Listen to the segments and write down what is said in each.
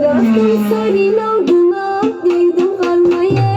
Рафтам сари ногуна, дидам ғалмае.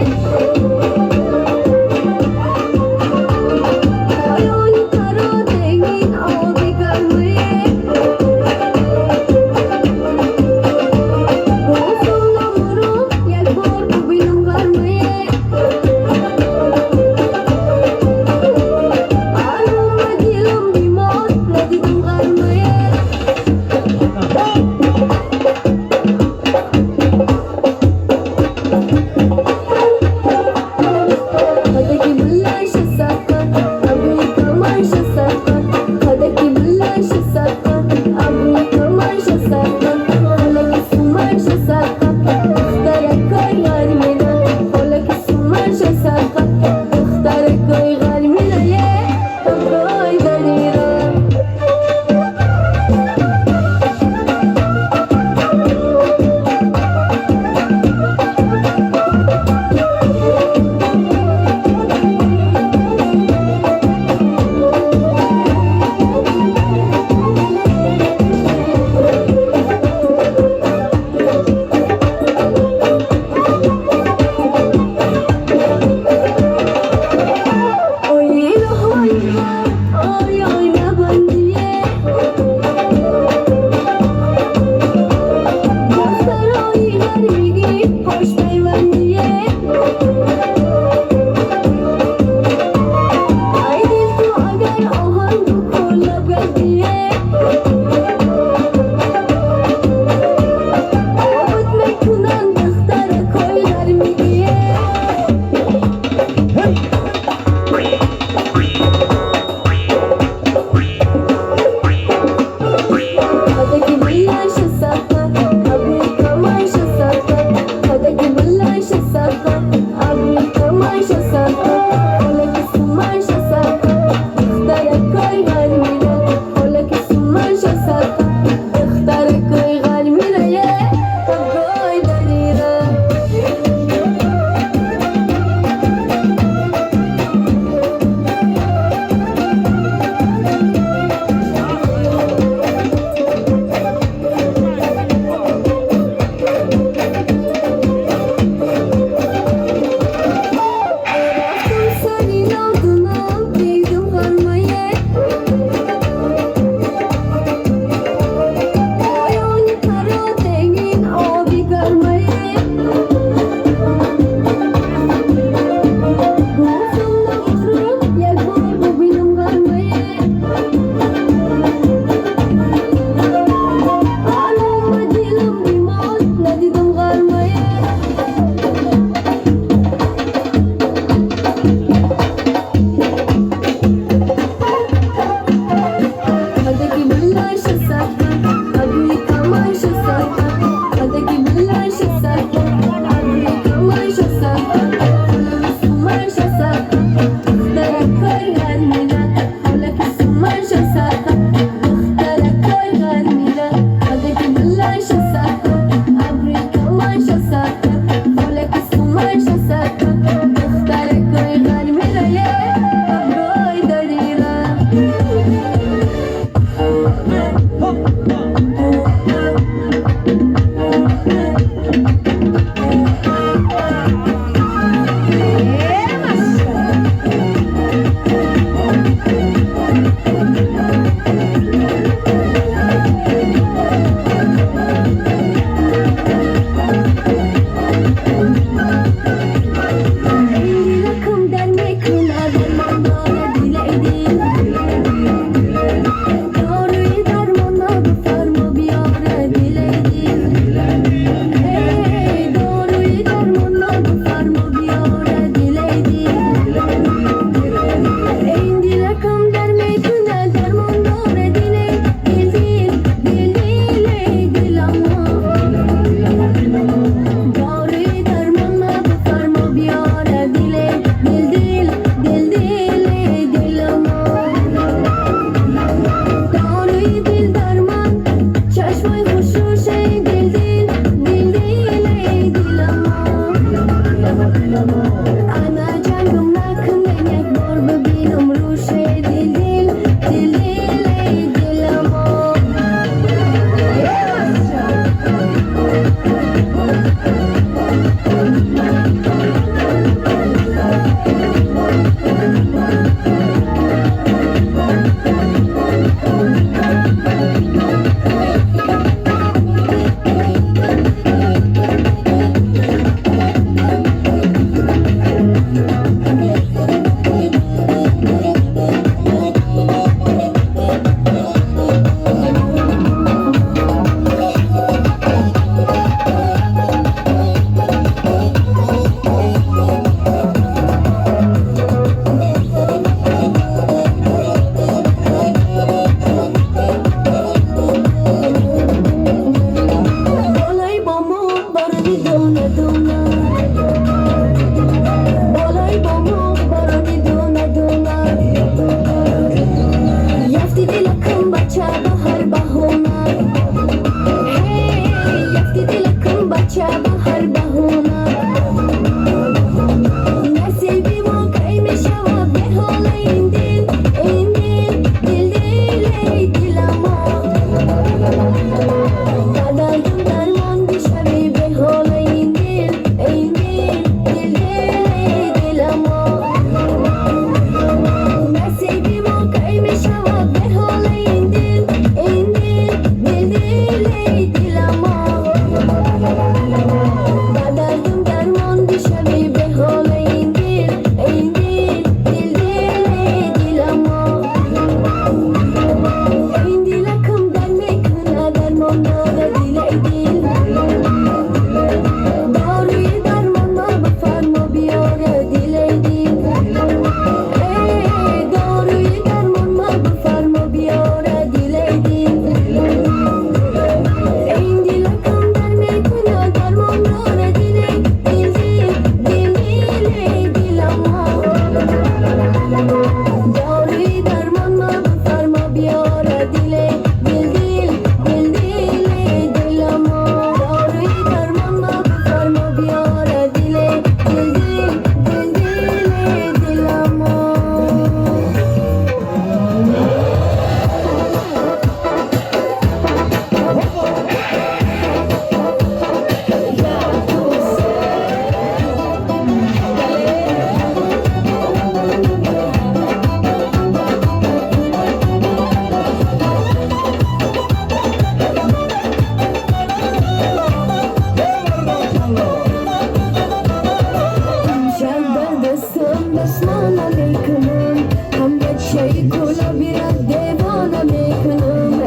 دستمانه میکنم، هم بچه کلابی را دیوانه میکنم.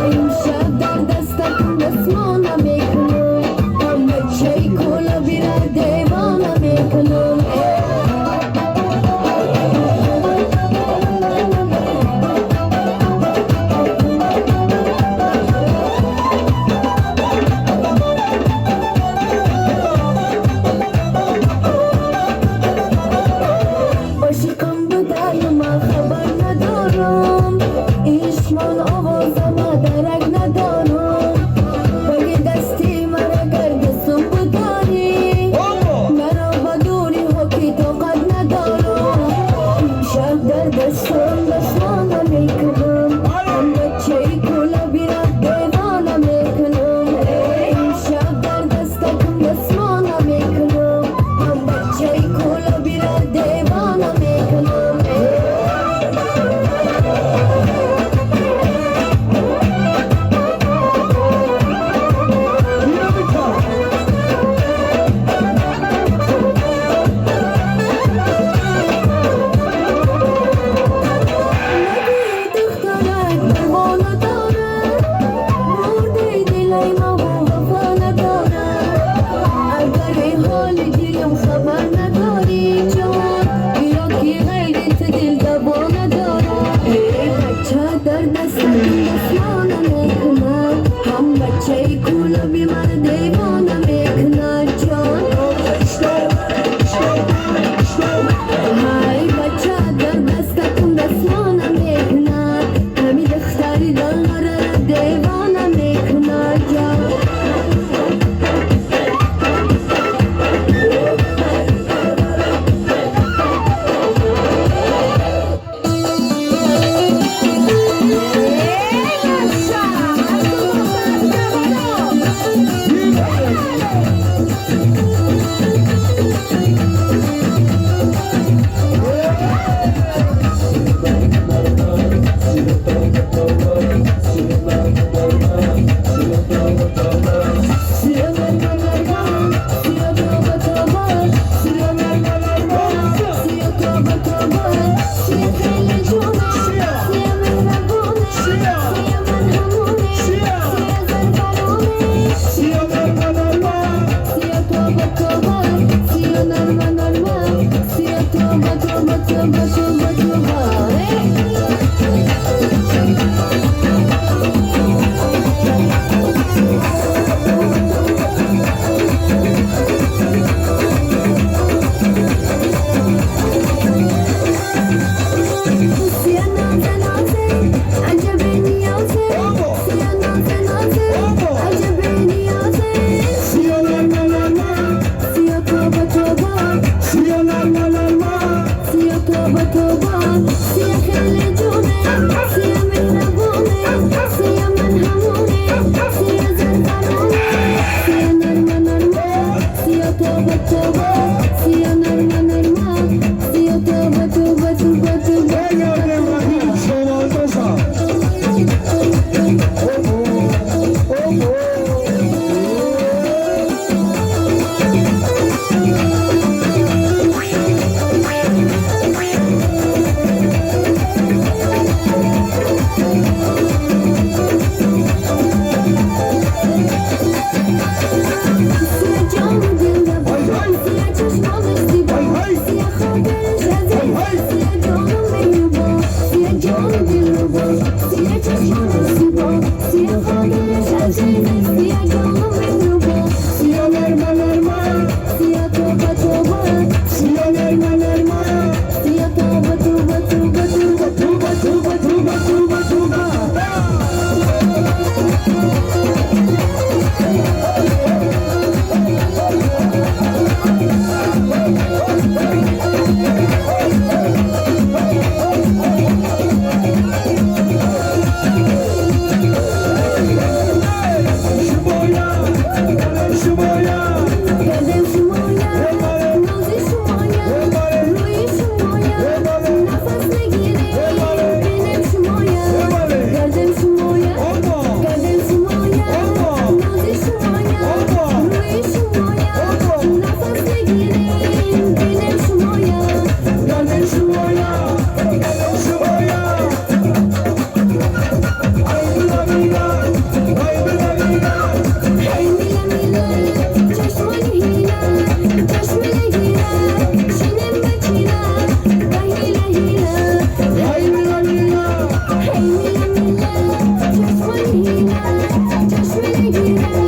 امشب در دستتون دستمانه میکنم، هم بچه کلابی را دیوانه میکنم. عاشقم بودن من خبر ندارم، عشقمان آوازم درک ندارم. بگی دستی مرا گردسم بداری، مرا با دوری ها که طاقت ندارم. امشب در دستم دستانه میکنم، هم بچه کلابی را دیوانه میکنم. امشب در دستکم دستمانه میکنم، هم بچه کلابی را دیوانه میکنم. Dinamika. لبی دخترک پروا ندارد، مرده دلای ما و وفا ندارد. اگر حال دلم خبر نداری جان، بیا که غیر تو دل دوا ندارد. ای بچه در دستم دستمانه میکند، هم بچه کلابی من دیوانه میکند جان. Stop. Stop. Stop. های بچه در دستتون دستمانه میکند، همی دختری دلبره را دیوانه میکند جان. سیا نرمه، سیا توبه توبه، سیا نرمه نرمه، سیا توبه توبه، سیا خیلی جونه، سیا مهربونه، سیا من همونه، سیا زربرونه، سیا نرمه نرمه. سیا توبه Мегирам.